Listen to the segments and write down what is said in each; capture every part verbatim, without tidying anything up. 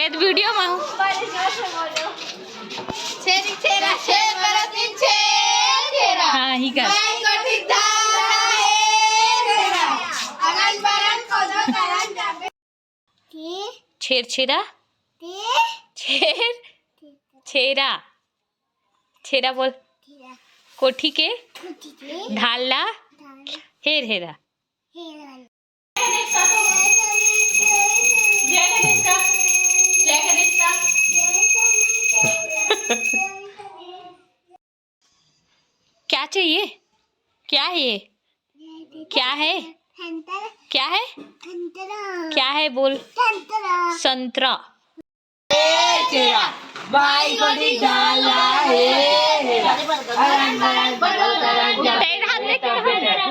ए video में हूँ। छेरी छेरा, छेर बरस दिन छेर छेरा। हाँ, ही कर। भाई को ठीक ठाक है छेरा। अगन बरन को दो करन जाबे। छेर छेरा। छेर। छेरा। छेरा बोल। कोठी के। धान ला। हेर हेरा। जय गणेश का। जय गणेश का। क्या चाहिए? क्या है ये? क्या है? संतरा। क्या है? संतरा। क्या है बोल? संतरा। संतरा। भाई को डाला है।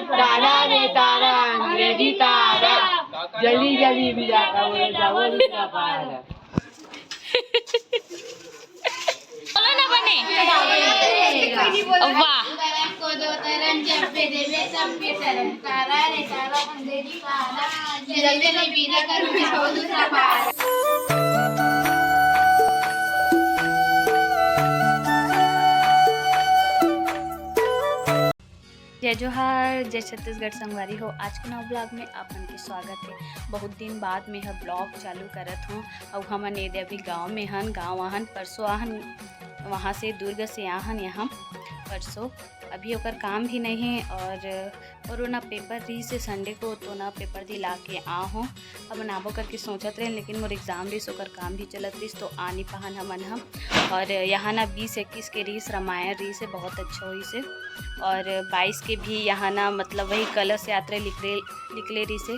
तारा रे तारा, अंग्रेजी तारा, जल्दी जल्दी भी जाता हुआ जाओ। बोलो ना बने। वाह। जय जोहार, जय छत्तीसगढ़ संगवारी हो। आज के नवा ब्लॉग में आप मन के स्वागत है। बहुत दिन बाद में ह ब्लॉग चालू करत हूँ। अउ हमन एदे अभी गाँव में हन, गाँव आहन, परसों आहन, वहाँ से दुर्ग से आहन यहाँ परसों। अभी ओकर काम भी नहीं है और और ओना पेपर रहिस हे संडे को, तो ना पेपर दिला के आ हो। हमन आबो करके सोचत रहेन, लेकिन मोर एग्जाम रहिस, ओकर काम भी चलत रहिस, तो आ नी पाहन हमन ह। और यहाँ ना बीस इक्कीस के रहिस, रामायण रहिस हे, बहुत अच्छा होइस हे। और बाईस के भी यहाँ ना, मतलब, वही कलश यात्रा निकले निकले रहिस हे,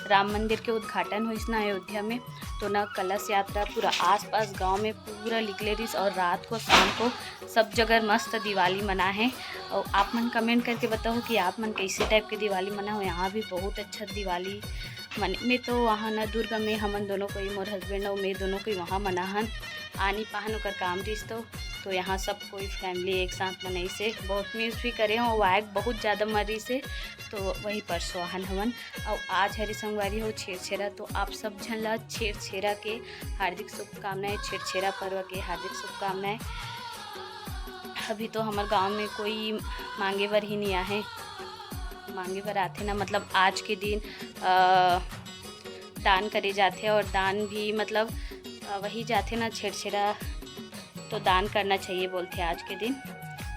राम मंदिर के उद्घाटन होइस ना अयोध्या में, तो ना कलश यात्रा पूरा आसपास गांव में पूरा निकले रहिस। और रात को, शाम को सब जगह मस्त दिवाली मना है। और आप मन कमेंट करके बताओ कि आप मन कैसे टाइप के दिवाली मना हो। यहाँ भी बहुत अच्छा दिवाली मन में, तो वहाँ ना दुर्ग में हमन दोनों कोई, मोर हस्बैंड और मैं दोनों कोई वहाँ मना हन। आ नी पाहन, ओकर काम रहिस तो, तो यहाँ सब कोई फैमिली एक साथ मनइस हे। बहुत मिस भी करे हो, वायक बहुत ज़्यादा मरिस हे, तो वही परसों आहन हमन। और आज हरे संगवारी हो छेरछेरा, तो आप सब झन ला छेरछेरा के हार्दिक शुभकामनाएं, छेरछेरा पर्व के हार्दिक शुभकामनाएं। अभी तो हमर गांव में कोई मांगे बर ही नहीं आहे, मांगे बर आथे ना, मतलब आज के दिन अ, दान करे जाथे और दान भी, मतलब अ, वही जाथे ना छेरछेरा, तो दान करना चाहिए बोलथे आज के दिन।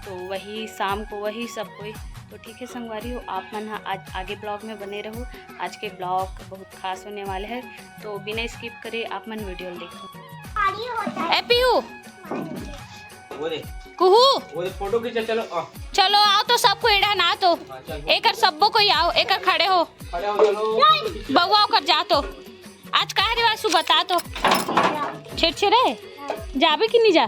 तो वही शाम को वही सब कोई। तो ठीक है संगवारी हो, आप मन ह आज आगे ब्लॉग में बने रहो। आज के ब्लॉग बहुत खास होने वाले है, तो बिना स्किप करे आप मन वीडियो ल देखो। ए पीहू, वो दे, कुहू, वो दे, फोटो खींचा, चलो, आ। चलो आओ तो सबको एड़ा ना तो। हाँ, चल, एकर सबो कोई आओ, एकर खड़े हो। खड़े हो, चलो। बउआ ओकर जा तो। आज का रे वासु बता तो। छेरछेरा जाबे कि नहीं जा?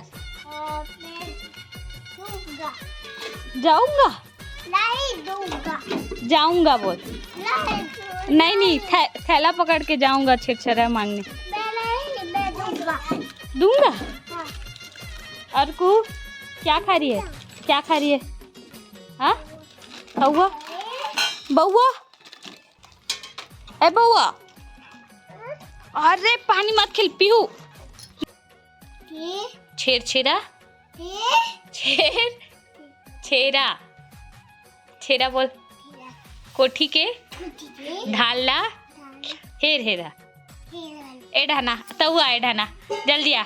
जाऊंगा। नहीं दूंगा। जाऊंगा बोल। नहीं दूंगा। नहीं, नहीं, थै-, थैला पकड़ के जाऊंगा छेरछेरा मांगने। मैं नहीं, मैं दूंगा। दूंगा? हाँ। और कु, क्या खा रही है? क्या खा रही है? हाँ? बउआ? बउआ? ए बउआ? अरे पानी मत खेल पीहू। छेरछेरा। छेर, छेरा। छेरा बोल। कोठी के धान ला हेर हेरा। ए ढाना, तउआ ए ढाना, जल्दी आ।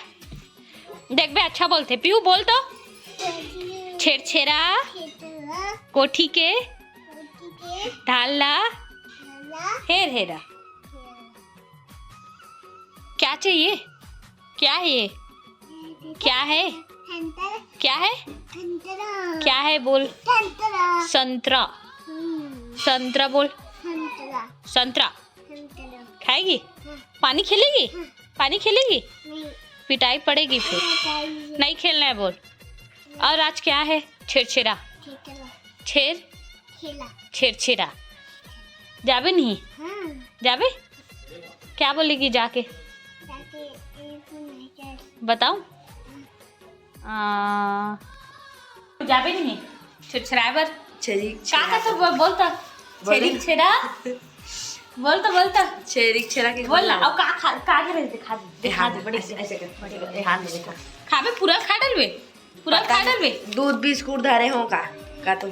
देखबे अच्छा बोलथे। पीहू बोल तो। छेरछेरा। कोठी के धान ला हेर हेरा। क्या चाहिए? क्या है ये? क्या है? संतरा। क्या है? संतरा। क्या है बोल? संतरा। संतरा। हम्म। संतरा बोल। संतरा। संतरा। संतरा। खाएगी? हाँ। पानी खेलेगी? हाँ। पानी खेलेगी? नहीं। पिटाई पड़ेगी फिर। हाँ, खाएगी। नहीं खेलना है बोल। और आज क्या है? छेरछेरा। छेरछेरा। छेर? छेरा। छेरछेरा। जाबे नहीं? हाँ। जाबे? क्या बोलेगी जाके? जाके एक मिनट। बताओ। आ, जाबे नहीं? छेरछेराए बर? छेरी का का सब बोल तो? बोले। छेरी छेरा? बोल तो, बोल तो। छेरी छेरा के बोल ना। अब का खा, का के रहिथे? खा दे, ए, खा हाथ दे, बड़ी ऐसे, ऐसे कर, बड़ी ए, हाथ में देखा। खाबे, पूरा खा डलबे, पूरा खा डलबे। दूध बिस्कुट धरे हो का, का तुम?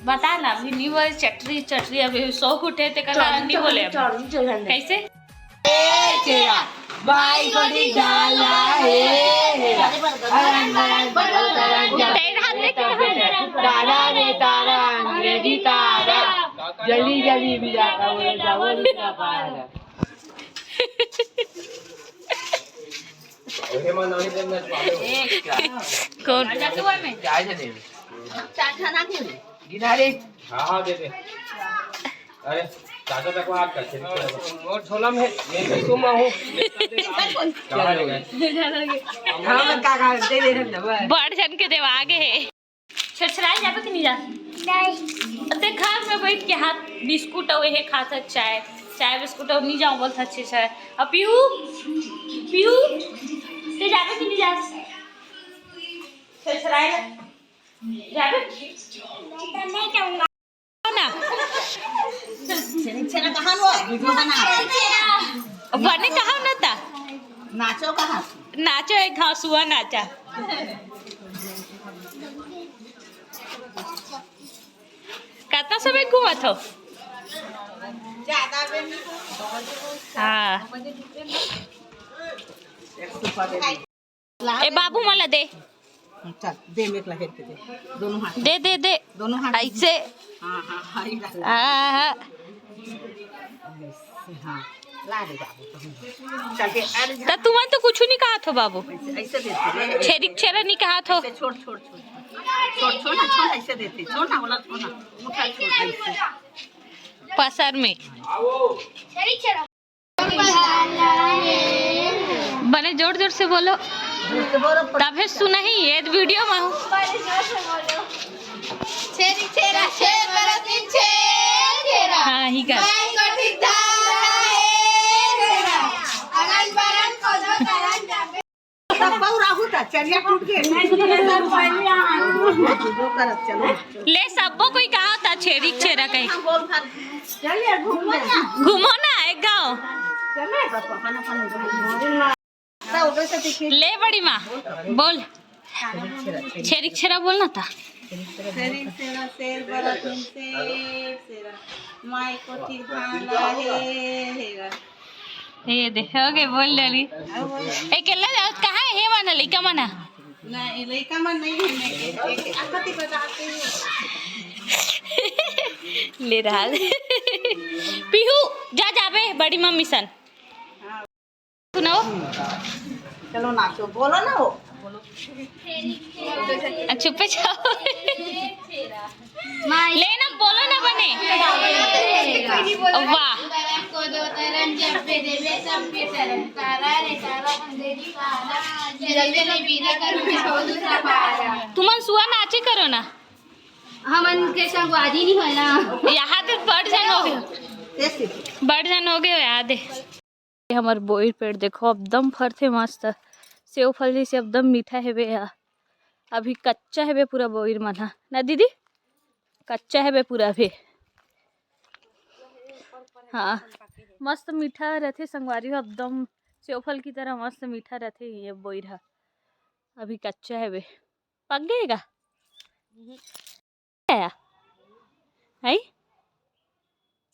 बता ना, अभी नहीं बोले, चटरी, चटरी, अभी शौक उठे ते कल नहीं बोले अब। कैसे? ए छेरा, भाई को निकाला है। तेरे हाथ में क्या है? तारा रे तारा, अंग्रेजी तारा, जल्दी जल्दी भी जाता बोले जाओ, नहीं जा पा रहा। कौन? हाँ, हाँ, दे दे। अरे, चाचा तक हाथ कर, चलिए। और झोला में, मैं भी सुमा हूँ। कहाँ ले गए? हाँ, मैं का खा, दे दे, दे दे। बड़ झन के देवा आगे है। छेरछेराए जाबे कि नहीं जा? नहीं। ते घर में बैठ के हाथ बिस्कुट अउ एहे खात हस, चाय, चाय बिस्कुट अउ नहीं जाऊँ बोलत हस छेरछेराए। अब पीहू, पीहू, ते जाबे कि नहीं जा? छेरछेराए ला। जाबे? नहीं जाऊंगा। ना। छेरछेरा कहाँ लो? वीडियो बना। बने कहाँ ना ता? नाचो कहाँ? नाचो एक घासुआ नाचा। कतना समय घूमत हो? हाँ। ए बाबू, मोला दे। चल, दे, मैं एकला हेर के दे। दोनों हाथ। दे, दे, दे। दोनों हाथ। ऐसे। हाँ, हाँ, हाँ, ये रख। हाँ, हाँ। ऐसे, हाँ। ला दे बाबू, तुम। चल के, अरे, त तुमन तो कुछ नहीं कहत हो बाबू। ऐसे, ऐसे देते रे। छेरी छेरा नहीं कहत हो। ऐसे छोड़, छोड़, छोड़। छोड़, छोड़ ना, छोड़, ऐसे देते। छोड़ ना, बोला, छोड़ ना। उठा, छोड़, ऐसे। पसर में। बने जोर जोर से बोलो, तभे सुनही ये वीडियो में। छेरी छेरा, छेर बरत दिन छेर छेरा। हाँ, ही कर। सब बहू रहू त चलिया टूट के। जो करत चलो। ले, सब्बो कोई कहा था छेरी छेरा कहीं। हम बोल खा। चलिए घूमो ना। घूमो ना एक गाँव। चले। सब अपन अपन घर। ले बड़ी माँ, बोल। छेरी छेरा बोलना था। छेरी छेरा, शेर बड़ा तुम शेर, शेरा। माई कोठी धान ला हे, हेरा। ये दे, हो गए, बोल डाली। ए, केला जाओ, कहाँ है? हे माना, लइका माना। नहीं, लइका मन नहीं है, मैं के, के, के, आखती बताती हूँ। ले रहा। पीहू, जा, जाबे, बड़ी मम्मी सन। हाँ। सुनाओ। चलो नाचो, बोलो ना वो। अच्छा, चुप्पे जाओ। लेना, बोलो ना बने। वाह। तुमन सुआ नाचे करो ना। हमन के संगवारी नहीं होय ना। यहाँ तो बड़ जन हो गए। बड़ जन हो गए हो, याद है। ये हमर बोइर पेड़ देखो, एकदम फरथे मस्त, सेव फल जैसे एकदम मीठा हेबे या। अभी कच्चा हेबे पूरा बोइर मन ह, ना दीदी? कच्चा हेबे पूरा अभी। हाँ, मस्त मीठा रथे संगवारी हो, एकदम सेव फल की तरह मस्त मीठा रथे ये बोइर ह। अभी कच्चा हेबे, पक गए का? आया। आई?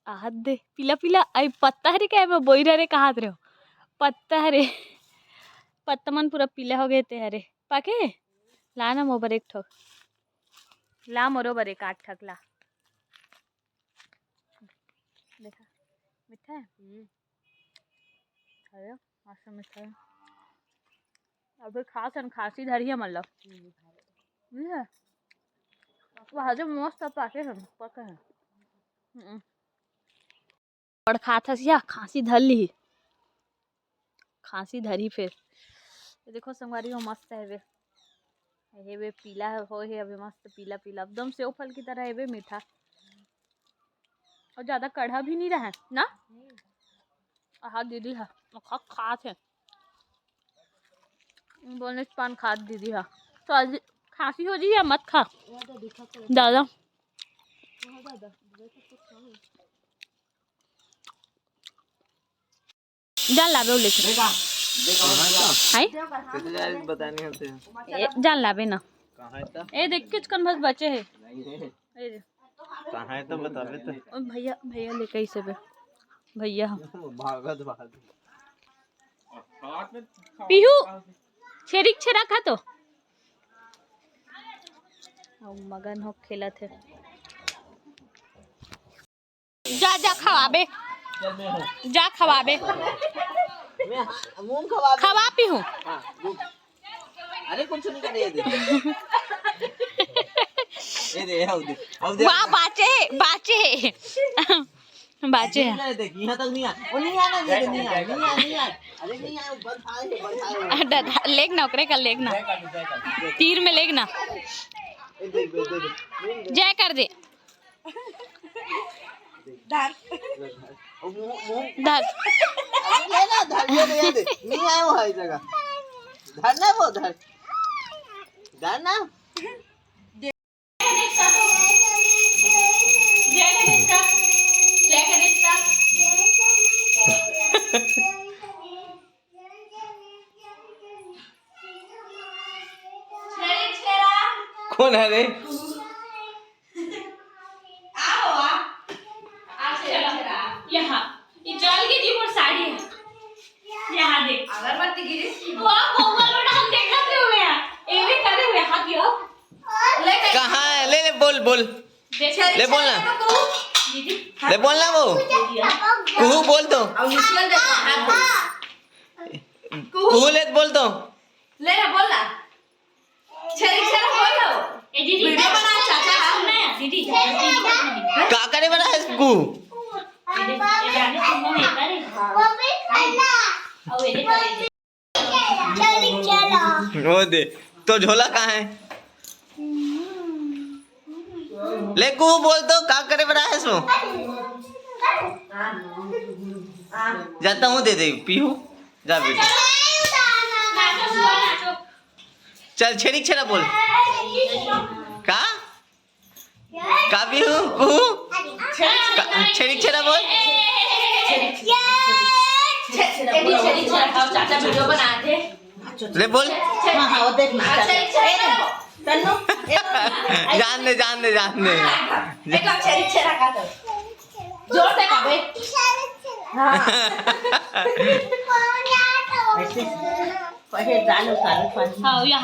आहत दे, पीला पीला, आई पत्ता हरे का, मैं बोइर हरे कहात रहे हो। पत्ता हरे, पत्ता मन पूरा पीला हो गए ते हरे। पाके? ला ना मोर बर एक ठो। ला मोरो बर एक आठ ठक ला। देखा, मीठा है? हम्म। अरे, मस्त मीठा है। अबे खास अन खांसी धरी है मतलब। हम्म, बुझे? वो हजे मस्त पाके है, पके है। हम्म। बड़ खात हस या, खांसी धर ली। खांसी धरी फिर। ये देखो संगवारी हो, मस्त है वे। ये वे पीला हो है अभी, मस्त पीला पीला, एकदम सेव फल की तरह है वे, मीठा। और ज्यादा कढ़ा भी नहीं रहा है ना। हाँ दीदी हा, खा, खात है। बोलने से पान खात दीदी हा। तो आज खांसी हो जी या मत खा। दादा। जान लाबे ओ लेके। हाय? कैसे जाए, बता नहीं होते हैं। ए, जान लाबे ना। कहाँ है तो? ए, देख, कुछ कन बस बचे हे। नहीं है। ए, कहाँ है तो बताबे तो। ओ, भैया, भैया लेके आई सबे। भैया। भागत, भागत। पीहू, छेरिक छेरा खा तो। अउ मगन हो खेलत हे। जा, जा, खवाबे। जा, खवाबे। मैं, हाँ, मुंह खवा दे। खवा पीहू। हाँ, रुक। अरे, कुछ नहीं करे, ये दे। ये दे, ये दे, ये दे। वाह, बाचे, बाचे। बाचे। ये दे, देख, यहाँ तक नहीं आ। वो नहीं आना, नहीं, नहीं आ, नहीं आ, नहीं आ। अरे, नहीं आ, बंद था, ये बंद था, ये। आ, डर, लेग ना, ओकरे का लेग ना। तीर में लेग ना। ये दे, दे, दे, दे। जय कर दे। धर। वो मुंह, मुंह। धर। अरे ले ना, धर, ये दे, ये दे। नहीं आया वो हर जगह। धर ना वो, धर। धर ना। जय गणेश का। जय गणेश का। छेरा, छेरा। कौन है रे? आओ, आ। आ, चलो। यहाँ। ये चल के जी मोर साड़ी है। यहाँ देख। अगरबत्ती गिरी। वो आप मोबाइल में हम देखत रहे हुए हैं। ये भी करे हुए हाथ यो। ले, ले। कहाँ है? ले, ले, बोल, बोल। देख। ले, बोल ना। दीदी। ले, बोल ना वो। कुहू बोल तो। अब निकल दे, हाथ दे। कुहू। कुहू ले, बोल तो। ले ना, बोल ना। छेरी छेरा बोल लो। ए दीदी, वीडियो बना, चाचा। सुन ना यार, दीदी। का करे बना है इसको? ए दे, ए जाने तुम लोग एक बार ही। अब ये दे। वो दे, तो झोला कहाँ है? ले कुहू बोल तो, का करे बना है इसको? जाता हूँ, दे दे पीहू। जा बेटा। नाचो, नाचो। चल, छेरी छेरा बोल। का? का पीहू? कुहू? का-, छेरी छेरा बोल। चाचा वीडियो बना दे। ले बोल। हाँ, हाँ, वो देख ना, चल। ए, तन्नू, ए, जान दे, जान दे, जान दे। एक और छेरी छेरा का तो। जोर से का बे। हाँ। ऐसे पहले डालो, काले पानी। हाँ, यहाँ